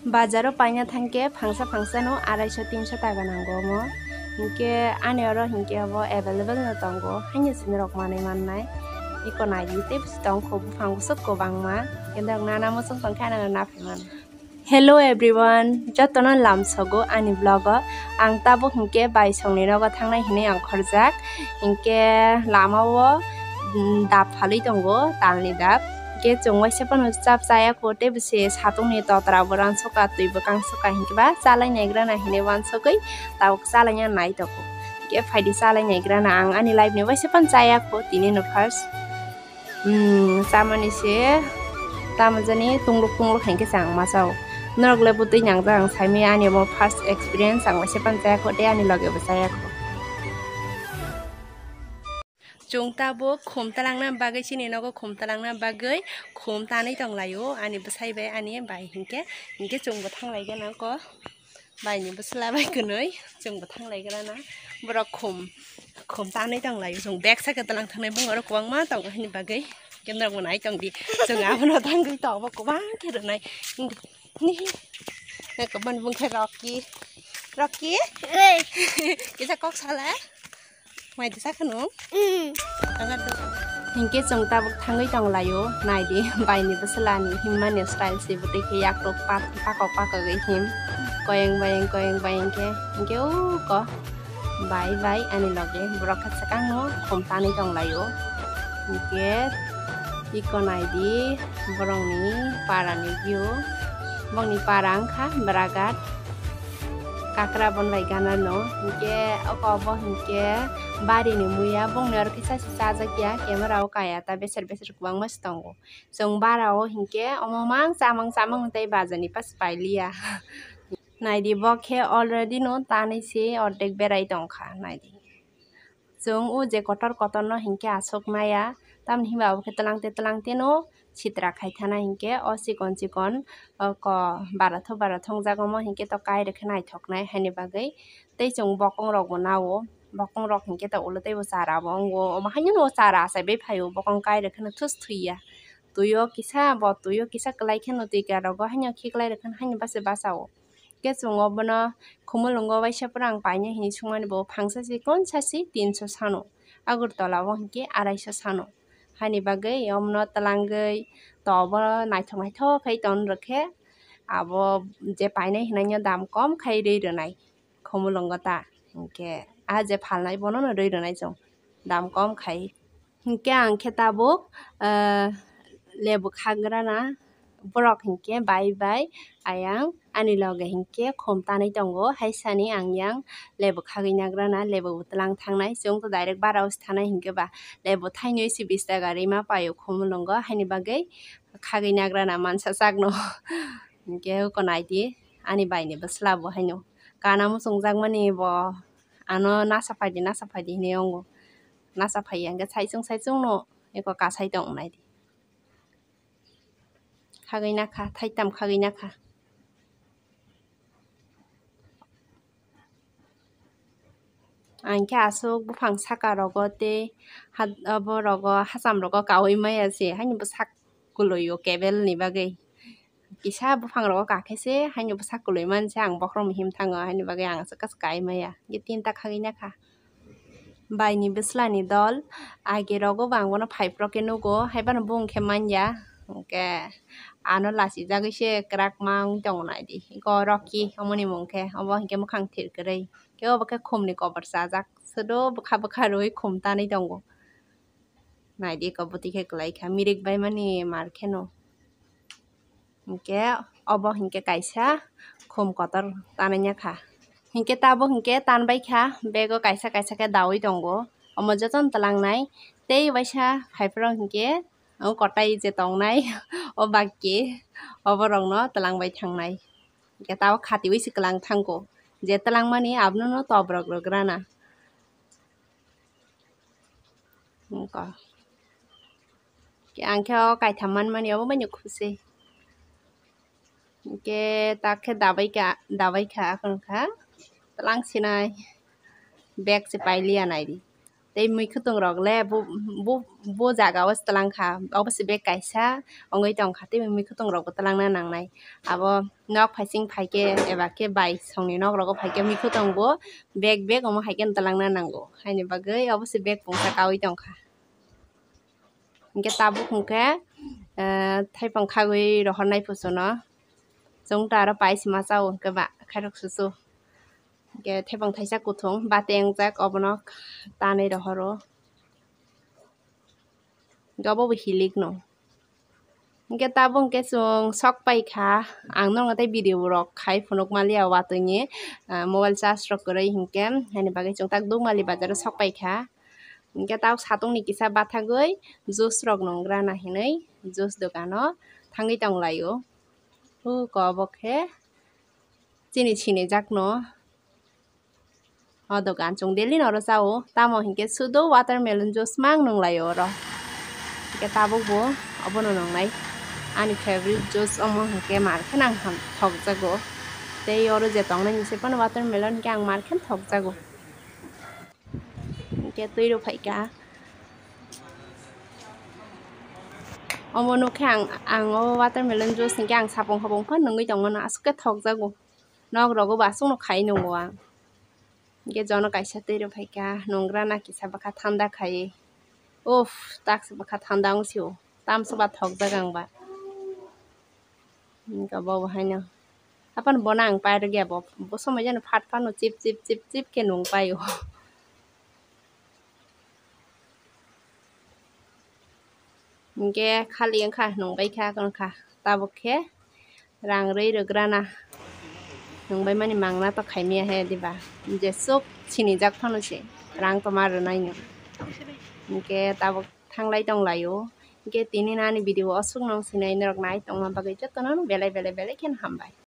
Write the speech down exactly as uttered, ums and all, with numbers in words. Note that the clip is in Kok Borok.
Bazaro paina thangkhe phangsa phangsa no araisho tinso taka nango omo. Hinkhe ani oro hinkhe obo available no tongo, haino sini rok manwi mannai. Iko naidi tei bwswk tong kho buphang bwswk kwbangma. Hinkhe norok nana muchung tongkhe ani oro naphai mano. Hello everyone, jotono lamsogo ani vlog o. Ang tabuk hinkhe bai songni nogo thangnai hinwi ang khorjak. Hinkhe lama o, mm, dap phalwi tongo, talni dap. Hinkhe chwng waisa phano chap chaya kho, tei bwse satungni totra bo ransokha, twi bo kangsoka, hinkhe ba chalai naigrana hinwi wansogwi tabuk chalaina nai tongo. Hinkhe phaidi chalai naigrana, ang ani life ni waisa phano chaya kho, tini no first. Hmm, chamani se tamo jani tungluk tungluk hinkhe se ang ma chao. Norok le bwtwi nangjak ang saimanya, ani omo first experience, ang waisa phano chaya kho tei ani loge bo chaya kho. Chwng tabuk khum talangna bagwi, chini nogo khum talangna bagwi khum tanwi tonglaio ani bwsai bai ani bai hinkhe, hinkhe chwngbo thanglai gana kho. Baini bwsla bai kwnwi chwngbo thanglai gana, borok khum, khum tanwi tonglaio, chwng bag saka talang thangnai bung oro kwbangma tongo hini bagwi, hinkhe norokbo nai tongdi, chwng abono tangwi tongo kwbang khe rwnai. Eko boni bung khe Rocky, Rocky, kisa kok sala. Mai disa kheno? Mm. Hinkhe chwng tabuk thangwi tonglaio, naidi, baini bwslani himmani style se bwtwi khe yakrok pak-, pakok pakogwi him. Koyeng bayeng, koyeng bayeng khe, hinkhe uko bai bai ani loge borok khe swkangno khum tanwi tonglaio. Hinkhe iko naidi, borokni parani view, bongni para wngkha Bwragat. Kakra bon bai gana no, hinkhe oko obo hinkhe bari ni muya, bongni oro kisa se chajak ya, camera o kaya ta beser beser kwbangma se tongo. Chwng bara o hinkhe omo mang chamang chamang tei baja ni pas pailiya. Naidi bo khe already no tanwi se ordek berai tongkha, naidi. Chwng o je kotor kotor no hinkhe aswk maya, tamni hinba abo khe twlang te twlang te no sitra khai thana hinkhe o chikon chikon, o ko barathok barathok wngjak omo hinkhe to kai rwkhe naithok nai haini bagwi. Tei chwng bokong rok bo nao, bokong rok hinkhe to ulo tei bo chara bo wngo, omo haino no chara achai bai phaio, bokong kai rwkhe no thus thwi ya. Twi o kisa bo twi o kisa kwlai khe no twi ka rogo haino khiklai rwkhe no haino bachai bachao. Khe chwng obono Khumulwngo waisa phrang painai hinwi swngmani bo phangsa se konsa se tinso sano, Agartala o hinkhe araisa sano. Haini bagwi omono twlangwi to obo naithok naithok khai ton rwkhe abo je painai hinai no dam kom khai rwi rwnai Khumulwngo ta, hinkhe a je phalnai bono no rwi rwnai chwng dam kom khai. Hinkhe ang khe tabuk, ah, lebu khagrana borok hinkhe bai bai ayang ani loge hinkhe khum tanwi tongo. Haisani ang yang lebu khagwi nagrana, lebu bo twlang thangnai. Chwng to direct bara o se thanai hinkhe ba lebu thainwi se bish taka rima paio Khumulwngo, haini bagwi khagwi nagrana mansa chakno. Hinkhe oko naidi ani baini bwsla bo haino kana muchungjakmani bo ano nasa phaidi, nasa phaidi hinwi wngo. Nasa phaiya hinkhe saichung saichung no eko kasai tong naidi. Khagwi nakha, thaitam khagwi nakha. Ang khe aswk buphang saka rogo tei ha-, abo rogo hacham rogo kaui maya se, haino bwsak kwlwi o cable ni bagwi. Kisa buphang rogo kakhe se haino bwsak kwlwi man se, ang bokhorok muhim thango, haini bagwi ang aswk kaswk kai maya. Ye tinta khagwi nakha. Baini bwslani dol, age rogo bo ang bono phaiphro khe nugo, haiphano bung khe manya, hinkhe ano lachijagwi se kwrak ma wng tongo naidi. Eko Rocky omoni mung khe, obo hinkhe mwkhang thir kwrwi, khe obo khe khumni kobor chajak, sodo bwkha bwkha rwui khum tanwi tongo. Naidi eko bwtwi khe kwlai kha, mirik baimani mar kheno. Hinkhe obo hinkhe kaisa khum kotor tanwi kha. Hinkhe tabuk hinkhe tanbai kha, bego kaisa kaisa khe daui tongo. Omo jotono twlangnai tei waisa phaiphuru hinkhe o kotai je tongnai o bakki oborokno twlangbai thangnai. Hinkhe tabuk khatiui se kwlang thango. Je twlangmani abono tobrok rwgrana. Wngkha. Khe ang khe o kaitham manmani obo mani khusi. Hinkhe tak khe dabai ka, dabai kha, akhon kha twlang sinai bag se pailiya naidi. Tei mui khwtwng rok le bo, bo, bo jaga o twlang kha, obo se bag kaisa ongwi tong kha, tei mui khwtwng rok bo twlang na nang nai. Abo nok phaising phai khe eba khe bai song ni nok rogo phai khe mui khwtwng bo bag bag omo hai khe twlang na nango, haini bagwi obo se bag pungsa kaui tong kha. Hinkhe tabuk hinkhe, eh, thaipang khagwi rohor nai phusuno. Chwng ta aro pais ma chao hinkhe ba khairok susu. Hinkhe thaipang thaisa kuthung bate wngjak obono tanwi rohoro. Hinkhe obo bo hilik no. Hinkhe tabuk hinkhe chwng sok pai kha. Ang norok tei video rok khai phunuk maliya watwi ni, ah, mobile charge rok kwrwi hinkhe, haini bagwi chwng tak Dukmali bazar o sok pai kha. Hinkhe tabuk satung ni kisa bathagwi juice rok nung gra na hinwi juice dogan o thangwi tong lai o. Uko obo khe chini sinijak no. O dogan chwng daily no oro chao, tamo hinkhe sudo watermelon juice mang nung lai o oro. Hinkhe tabuk bo obono nung nai. Ani favorite juice omo hinkhe mar khe nang ham thok jago. Tei oro je tong nai ni se phano watermelon hinkhe ang mar khe thok jago. Hinkhe twi rw phai kha. Omo nuk khe ang, ang o watermelon juice hinkhe ang sapung hapung phano nungwi tong mano, aswk khe thok jago. Nok rogo bo aswk no khai nungo ang. Hinkhe jono kaisa twi rw phai kha, nung gra na kisa bwkha thanda khai. Uff, tak se bwkha thanda wng si o. Tamsa ba thok jak ang ba. Hinkhe bo bo haino. Apan bono ang pai rwgya bo. Bo somoi jani phat phano chip chip chip chip khe nung pai o. Hinkhe khali wngkha, nungbai kha, wngkha. Tabuk khe rang rwi rwgrana. Nungbai mani mangna to khaimya he diba? Jesuk sinijak phano se rang toma rwnaino. Hinkhe tabuk thanglai tonglaio. Hinkhe tini nani video o aswk nung sinai norok nai tongma bagwi jotono belai belai belai kheno hambai.